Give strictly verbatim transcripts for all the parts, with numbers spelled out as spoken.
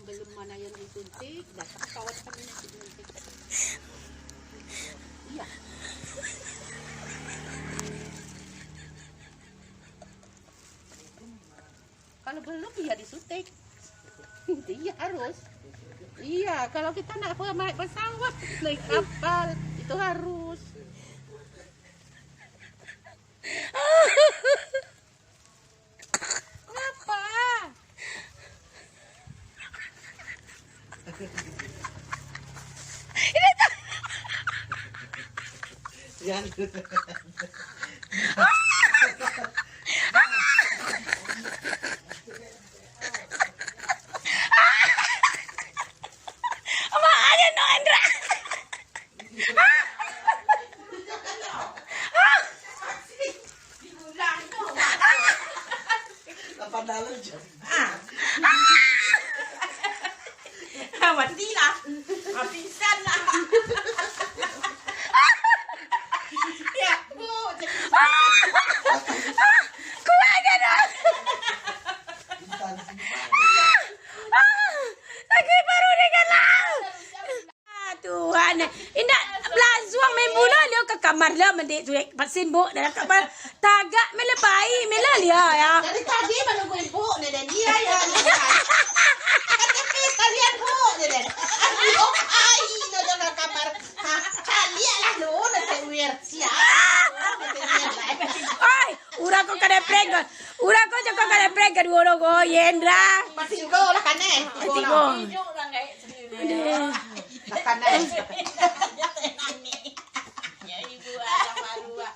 Belum mana yang disuntik, dah kawat kami nak disuntik. Iya. Kalau belum, iya disuntik. Iya, harus. Iya, kalau kita nak pe-, naik pesawat, naik kapal, itu harus. Ngapa? Mak, aja no, Andra. Ah, matilah. Ah, pingsan lah. Ya, Bu. Kuat aja dah. Sakik paruik ni, galak. Ah, Tuhan. Indak, balasuang main bulo, Lio ka kamar lah, mandek surek pasin, Bu, dalam kamar. Tagak main lah, baik main lah, Lio, ya. Dari tadi manunggu ibu ni, dan dia, ya, ni, ya. Kata, "Eh, kalian, Bu," ni, dan. Aduh, ai, no, no, no, kamar. Ha, caliak lah, no, nanti wir. Siap. Oi, urang ko kada prank ko. Urang ko cako kada prank kaduo lo ko, Yendra. Matigo lah kanai. Matigo. Aduh. Kanai.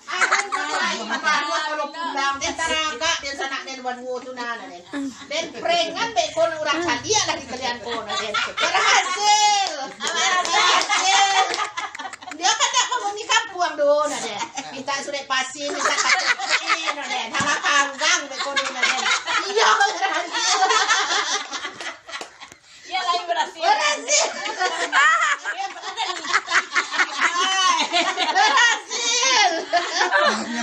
Aden kalau pulang, den taragak, den sanak den baduo tu, nah, nah, den. Den prank-an beko urang caliak lah di kalian ko, nah, den. Barahasil. Barahasil. Dia kan dak penghuni kampuang tu, nah, den. Minta surek pasin, minta K T P, nah, den. Hama panggang beko tu, nah, den. Iya, barahasil. Dia lain barahasil. Barahasil. Barahasil.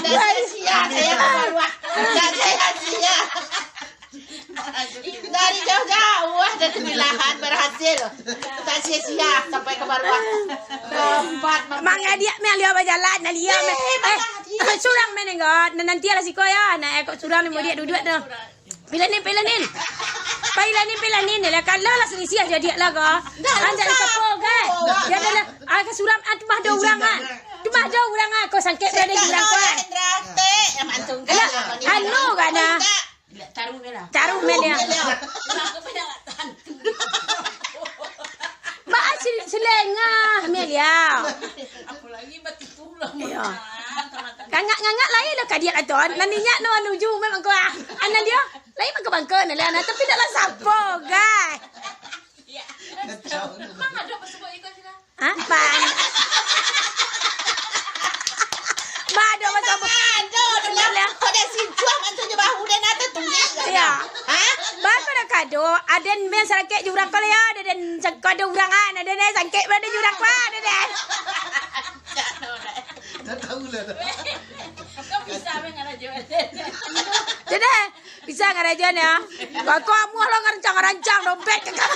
Dah sia-sia, saya keluar. Dah sia-sia. Dari jauh-jauh ah, dari Milahan barahasil. Tak sia-sia sampai ka Baruah. Tempat mem- Mangadiak meh Alia bajalan, Alia meh. Eh, mana dia? Eh, kok surang meh nengok. Nah, nanti lah siko ya. Nah, eh, kok surang ni mau dia duduk tu. Pilanin, pilanin. Pilanin, pilanin. Lah, kalau lah selisih aja dia lah, ko. Dah, anjak usah. Sapo, guys. Dia ada lah. Ah, ka surang, ah, tu mah ada urang, ah. Tu mah ada urang, ah. Kau sangkek pada jurang, kau, ah. Alah, anu, kan, ah. Taruh meh lah. Taruh meh dia. Taruh meh lah. Aku punya tak tahan. Ba, si-, selengah, Amelia. Apalagi batipu lah. Iya. Ngangak-ngangak lain lah kadiak aton. Nan inyak no anu ju memang kuah. Anak dia, lain bangka-bangka ni lah. Nah, tapi dak lah sapo, guys. Iya. Mang ada apa sebab ikut sila? Apa? Ba, ada apa sebab? Ada, ada. Kau dah sincuah macam je bahu dia nak tertulis. Iya. Ha? Ba, kau dah kado. Aden men sarakek jurang kau ya. Ada den cakap ada urang ah. Ada den sangkek pada jurang kau. Ada den. Tak tahu lah. Kau bisa men ngarajo. Jadi, bisa ngarajo ya. Kau amuah lo ngarancang-ngarancang dompet ke kau.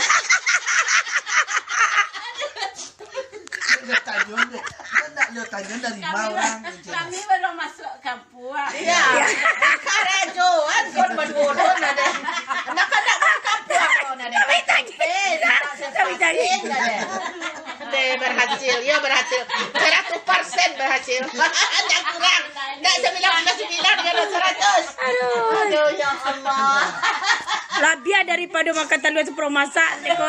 Dia tajam deh. Dia nak dia tajam dari kami orang. Kami belum masuk kampung. Iya. Karajoan kon baduo tu, nah, deh. Anak-anak bukan kampung, nah, deh. Tapi tadi. Eh, tapi tadi. Nah, deh. Deh, berhasil. Ya, berhasil. Seratus persen berhasil. Ndak kurang. Ndak sembilan puluh sembilan, ndak seratus. Aduh. Aduh, ya Allah. Labiah daripado makan talua saparo masak, ko.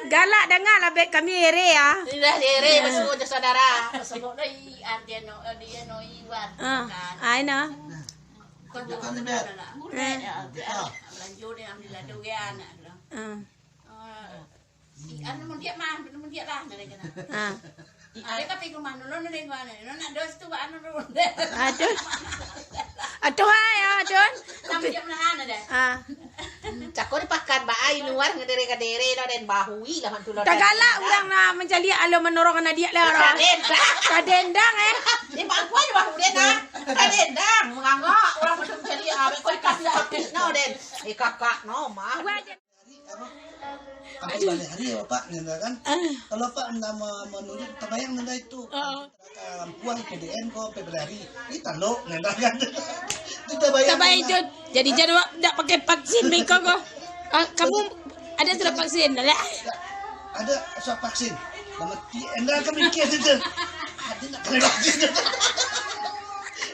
Galak danga lah, beb, kami ere, ya. Sudah ere, ya. Basuo jo saudara. Sebab dah i-, dia no, eh, dia no iwan. Ah, kan. Ai no. Bukan tu, bukan tu, dah lah. Murah, eh, ya. Bukan. Belanjo dia ambil ladang dia, anak dia. Ah. Ah, si anu mun dia mah, mun dia lah, dia kena. Ah. Ada tapi ke mana, lo nengok mana, lo nak dos tu, anu, lo. Aduh. Aduh, ai, aduh. Nama dia menahan ada. Ah. Cako dipakan, ba ai, luar ngedere-ngedere lo, den bahui lah mantu lo. Tagalak urang nak mancaliak alo manorong anak diak lah, aro. Kadendang. Kadendang, eh. Di bangkuan bahu den, ah. Kadendang, mangangak. Urang macam mancaliak, ah, kau dikasih habis, no, den. Eh, kakak, no, mah. Gua aja. Apo baleh hari, Pak, nanda kan? Ah. Kalau Pak nanda ma-, manuruik, tabayang nanda itu. Ah. Kampuang P D N ko, apo baleh hari. Ini talok, nanda kan? Itu tabayang, tabayang nanda. Itu. Jadi, jan awak ndak pakai vaksin, beko ko. Ah, kamu ada surat vaksin, ada? Ada surat vaksin. Dalam hati, nanda kan mikir situ. Ada ndak kanai vaksin?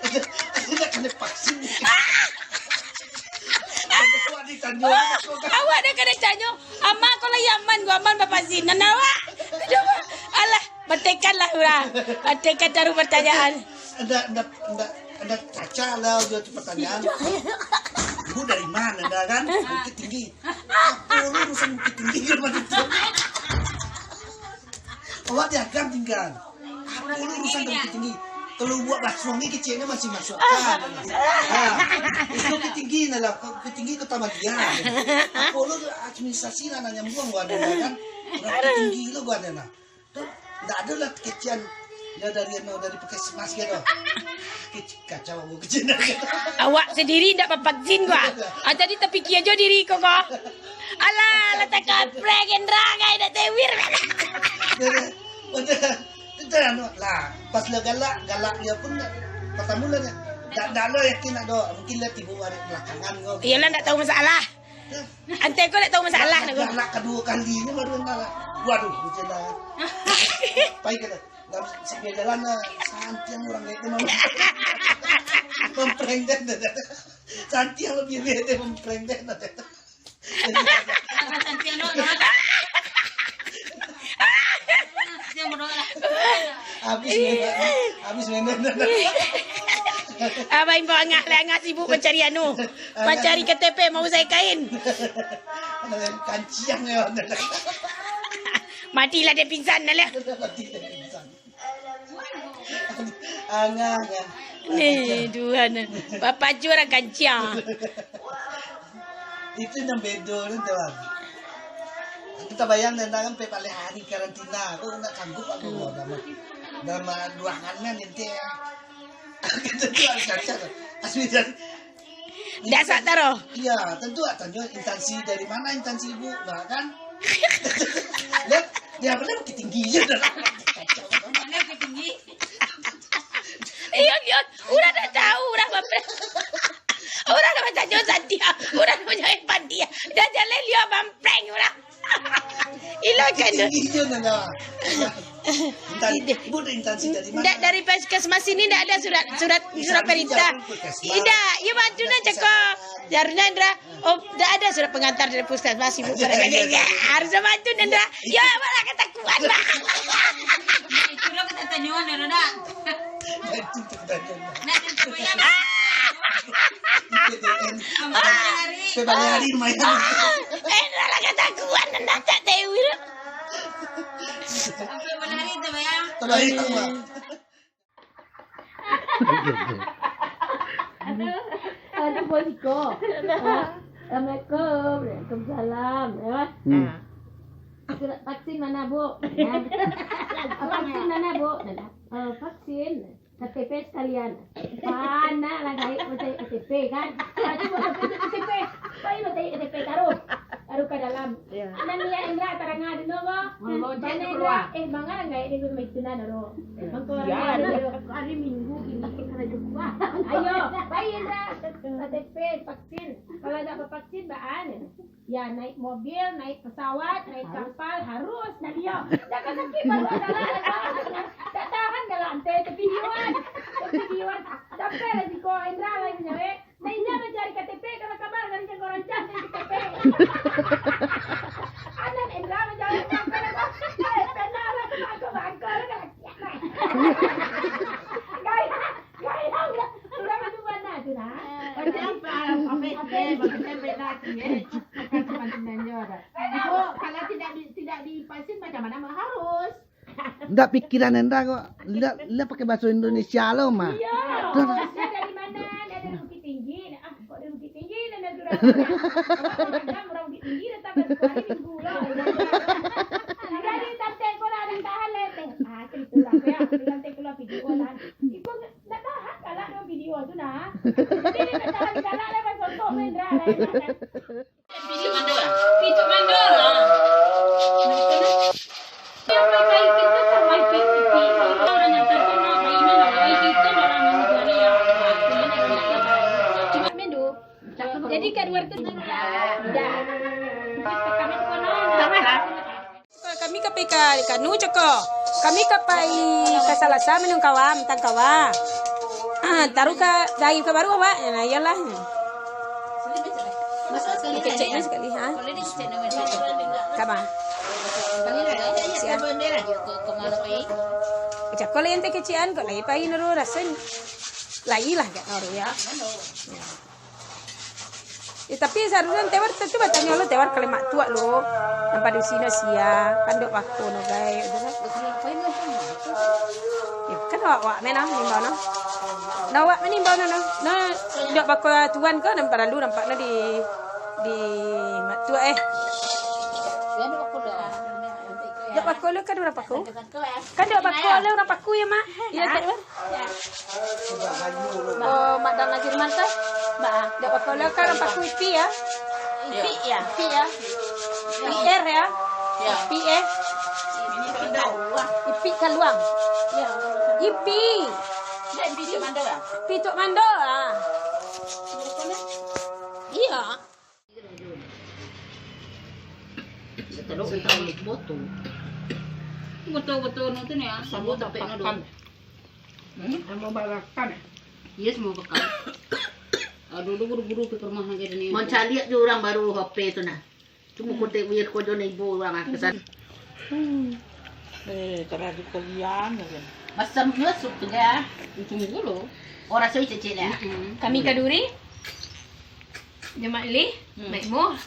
Ada, ada ndak kanai vaksin? Ada kuat ditanyo. Awak ndak kanai tanyo. Ama ko lah aman, ko aman bapaksin. Nan awak. Aduh, alah, batekanlah urang. Batekan taruih partanyaan. Ndak, ndak, ndak, ndak caca lah jo tu partanyaan. Ibu dari ma nanda kan? Bukittinggi. Apo lu urusan Bukittinggi jo ma tu? Awak di Agam tingga. Apo lu urusan ka Bukittinggi? Kalau buek basuang ni keceknyo masih masuak akal. Ha. Itu Bukittinggi nanda lah, Bukittinggi Kota Madia. Apo lu administrasi lah nanda nyambuang gua nanda kan? Urang Bukittinggi lo gua nanda. Tu, ndak ado lah kecek nyo dari anu, dari puskesmas gitu. Kec-, kacau gua kecek nyo. Awak sandiri ndak bavaksin gua. Ah, jadi tapikia jo diri ko, ko. Alah, lah takaprek, Indra, kai dak tewir. Udah, udah, udah, anu, lah, pas lah galak, galak dia pun, pertama lah, dah, dah lah yakin nak doh, mungkin lah tibo balakangan ko. Iyolah, ndak tahu masalah. Antai ko ndak tahu masalah nak ko. Galak kaduo kali ni baru nak. Waduh, macam dah. Pai ka dah. Dah sampai jalan lah. Santiang urang gaek tu, Mam. Mamprank den dah. Santiang lebih gaek den, mamprank den dah. Santiang no, no. Dia bodoh lah. Habis main, habis main. Abah imbau angah lah, angah sibuk mancari anu. Mancari K T P, mausai kain. Kanciang yo. Matilah dia pingsan dah lah. Mati dia pingsan. Angah, angah. Ni, Tuhan. Bapak juara kanciang. Itu nan bedo tu, tuan. Kita bayang tentang kan, pe, baleh hari karantina. Aku ndak sanggup aku, hmm, dalam, dalam ruangan kan, ente. Kita tu harus kacau. Asli, dan ndak sak taro. Iya, tentu lah tanyo instansi dari mana instansi ibu, nah, kan? Lihat, dia apa lagi tinggi je dah. Kacau. Mana Bukittinggi? Iyo, iyo. Urang dah tahu, urang mamprank. Urang dah batanyo Santiang. Urang dah manjawab Pandia. Dah jaleh liau mamprank urang. Ilo kan tu. Tinggi je, Nana. Intan-, Ide. Ibu dah intansi dari mana? Ndak, dari puskesmas sini ndak ada surat, surat, surat perintah. Indak, iyo bantu nan cako. Harusnya Indra, oh, ndak ada surat pengantar dari puskesmas, ibu. Harusnya bantu nan Indra. Iyo, malah katakuan, Mak. Itu lo kita tanyo, Nana. Nah, itu payah. Sampai hari. Sampai hari lumayan. Eh, lah katakuan, ndak tak tewir. Sampai hari tu, ya. Terbaik, Mak. Aduh. Aduh, bos iko. Assalamualaikum. Waalaikumsalam. Ya. Hmm. Surat vaksin mana, Bu? Vaksin mana, Bu? Eh, vaksin. K T P sekalian. Mana lah gaek mancari K T P kan? Aduh, K T P, K T P. Pai mancari K T P taruh. Taruh ka dalam. Iyo. Nan niat Indra tarang dulu ko. Bana Indra, eh, manga lah gaek di rumah itu nan dulu. Mangko hari Minggu ini karajo kuah. Ayo, pai Indra. K T P, vaksin. Kalau ndak bavaksin, baa? Ya, naik mobil, naik pesawat, naik kapal, harus, nah, iyo. Dak ka sakik baru adalah, dak tahan ka lantai, tepidiuan, tepidiuan. Sampai lah siko, Indra lah manjawab. Nah, Indra mancari K T P, kalau kabar dari Jangko Rancak, dari K T P. Anak Indra manjawab, eh, pernah lah, bangko-bangko lah, kalau siap lah. Gaya, gaya, urang, urang itu bana tu, nah. Eh, macam apa, apa, apa, apa, apa, apa, apa, apa, apa, Ibu, kalau tidak di, tidak divaksin, macam mana mau harus? Ndak, pikiran Indra kok. Ndak, ndak pakai bahasa Indonesia lo, mah. Iya. Dah. Maksudnya dari mana? Dari Bukittinggi. Nah, ah, kok dari Bukittinggi, dan dari Surabaya? Orang Bukittinggi datang dari Surabaya minggu lah. Jadi, tante ko lah, ada tahan, leh, teh. Ah, cerita lah, ya. Tante ko lah video lah. Ibu ndak tahan kalau ada video tu, nah. Jadi, dia tak tahan kalau ada, kan, contoh, Indra, lah, ya, kan? Pijuk mandor. Pijuk mandor lah. Ka, ka nu cako. Kami ka pai ka Salasa minum kawa, mantang kawa. Ah, taruih ka, pai ka baru awak. Nah, iyolah. Keceknyo sakali, ha? Kama. Sia. Cako lai ente kecekan, kok lai pai nuru rasan. Lai lah, gak nuru, ya. Ya. Eh, tapi saruran tewar tu, tu batanyo lo tewar kalimat tuak lo. Nan padusi no sia, kan dok bako no gai, gitu kan. Eh, kan awak, awak main ah, nimbau no. Nah, awak main nimbau no, no. Nah, dok bako tuan ko, nan paralu nampak no di, di mak tuak, eh. Dok bako lo kan urang paku. Kan dok bako lo urang paku ya, Mak? Iya, tak, Mak? Oh, Madam Najirman tu? Ba, dok bako lo kan urang paku ipi ya? Ipi ya? Ipi ya? I R ya? Ya. Ipi eh? Ipi kaluang. Ya. Ipi. Ipi tu mando ya? Ipi tu mando ah. Iya. Boto. Boto-boto no tu ni ah. Samo tapi no do. Hmm? Samo barakan. Iya, samo barakan. Aduh, dulu guru-guru pi ka rumah lagi ni. Mancaliak jo urang baru H P tu nah. Cuma kotek wir ko jo na ibu urang ah, kesan. Hmm. Eh, terlalu kalian lagi. Masam masuk tu dah. Untung dulu. Orang soi cecek lah. Mm-mm. Kami kaduri. Jamak Ili, hmm. Maik Mo.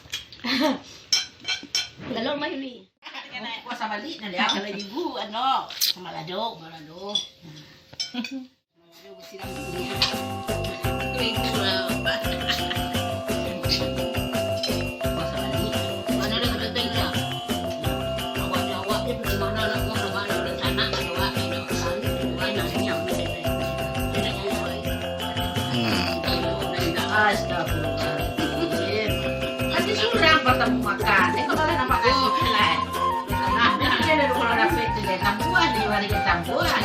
Lalu rumah Ili. Puasa balik dah dia. Kalau ibu, ano, sama lado, sama lado. Puasa balik. Mana ada kata tengah? Awak ni, awak ni pergi mana nak buang, nak mana rencana, awak ni nak makan, awak nak senyap. Hmm. Astagfirullahaladzim. Nanti surang pas tamu makan. Tengok kalau nampak kasih jalan. Nah, dia ada kalau dapat tu dia tambuah, dia mari dia tambuah.